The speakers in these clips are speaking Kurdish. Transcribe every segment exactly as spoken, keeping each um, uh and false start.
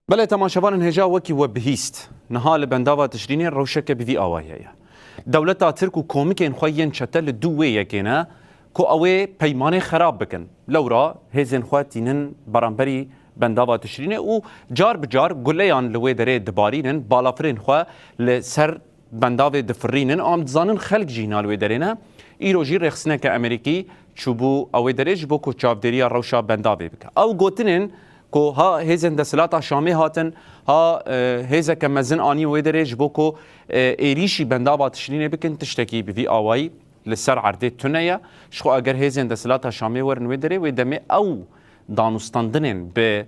Belê temaşevanên hêja, wekî we bihîst, niha li bendava Tişrînê rewşeke bi vî awayî heye. Dewleta Tirk û komikên xwe yên çete li dû wê yekê ne ku ew ê peymanê xerab bikin. Lewra hêzên xwe tînin beramberî bendava Tişrînê û car bi car guleyan li wê derê dibarînin, balafirên xwe li ser bendavê difirînin. Em dizanin xelk jî hîna li wê derê ne. Îro jî rêxistineke Amerîkî çûbû ew ê derê ji bo ku çavdêriya rewşa bendavê bike. Ew gotinên ku ha hêzên desthilata Şamê hatin, ha, e, hêzeke mezin anî wê derê ji bo ku, e, êrîşî bendava Tişrînê bikin, tiştekî bi vî awayî li ser erdê tune ye. Ji xwe eger hêzên desthilata Şamê werin wê derê, wê demê ew danûstandinên bi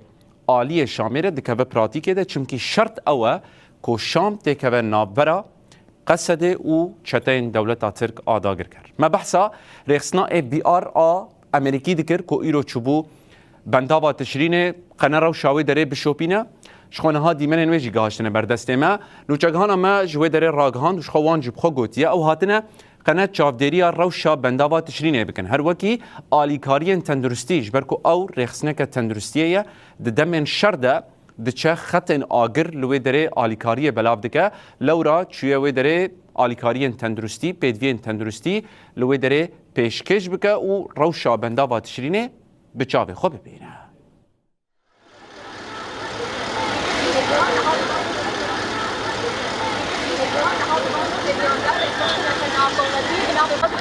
aliyê Şamê re dikeve pratîkê de, çimkî şert ew e ku Şam têkeve navbera Qesedê û çeteyên dewleta Tirk a dagirker. Me behsa rêxistina F B R a Amerîkî dikir ku îro çûbû bendava Tişrînê, qe ne rewşa wê derê bişopîne. Ji xwe niha dîmenên wê jî gihiştine ber destê me. Nûçegihana me ji wê derê ragihand û ji xwe wan jî bi xwe gotiye, ew hatine qe ne çavdêriya rewşa bendava Tişrînê bikin. Her wekî alîkariyên tenduristî, ji ber ku ew rêxistineke tenduristiyê ye, di demên şer de diçe xetên agir li wê derê alîkariyê belav dike. Lewra çûye wê derê alîkariyên tenduristî, pêdiviyên tenduristî li wê derê pêşkêş bike û rewşa bendava Tişrînê bi çavê xwe bibîne.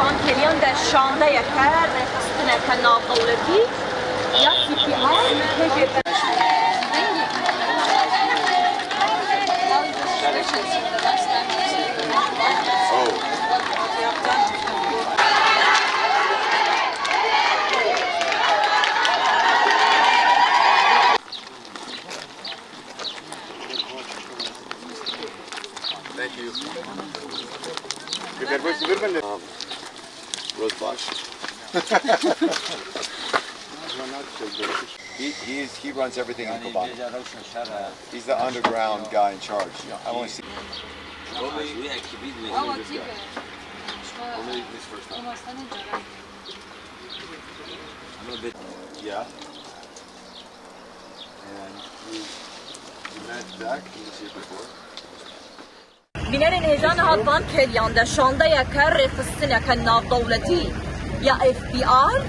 Van kêliyan de şandeyeke rêxistineke navdewletî ya C P R, K G B. Thank you. Rose Baş. He, he is, he runs everything in Koban. He's the underground guy in charge. I won't see. Only his first time. I'm a bit, yeah. And we, we met Zach, he was here before. Bînerên hêja niha di van kêliyan de şandeyeke rêxistineke navdewletî ya F B R,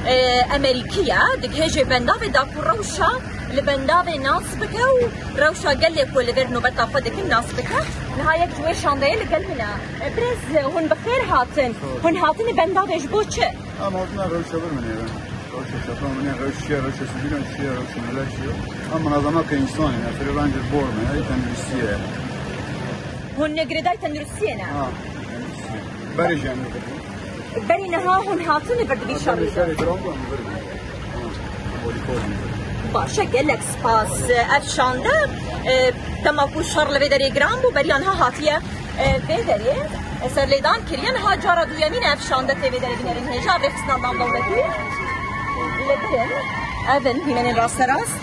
e, Amerîkî ye, digihêje bendavê da ku rewşa li bendavê nas bike û rewşa gelê ku li vir nobeta xwe dikin nas bike. Niha yek ji wê şandeyê li gel min e. E, birêz, hûn bi xêr hatin. Hûn hatine bendavê ji bo çi? Em hatine rewşa vir min ê. Rewşa çapan min ê, rewşiye, rewşa sivîlan çiye, rewşa millet çiye. Em munazemeke însanî ne, firê bence bor me, ya, tenduristî ye. Hûn girêdayî tenduristiyê ne? Ha, tenduristî. Berê jî em dikirin. Berî niha hûn hatine vir di vî şerî de? Şerê giran bû, em vir bûn. Ha, polîkor bûn. Baş e, gelek spas. Ev şande, e, dema ku şer li vê derê giran bû, beriya niha hatiye. E, vê derê, e, serlêdan kiriye, niha cara duyemîn e ev şande tê vê derê bînerên hêja, vê xistina navdewletî li vir in. Ev in dîmenên rasterast.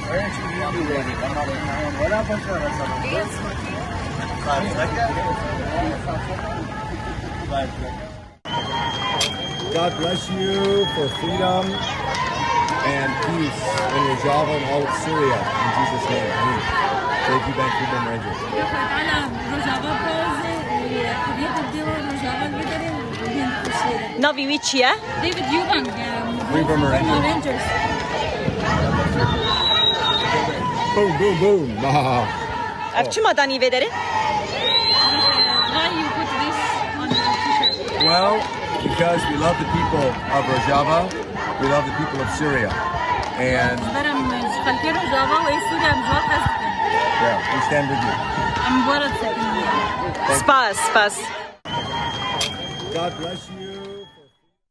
God bless you for freedom and peace in Rojava and all of Syria. In Jesus' name, amen. Thank you, Vancouver Rangers. Rojava, Rojava. Navê wî çi ye? David Eubank, um, Vancouver Rangers. Boom, boom, boom. Ev çima danî vê derê? Why you put this on your t-shirt? Well, because we love the people of Rojava, we love the people of Syria, and Ji ber em ji xelkê Rojava û ê Sûriye em ji we hez dikin. Yeah, we stand with you. Em bi we re disekin. Spas, spas. God bless you.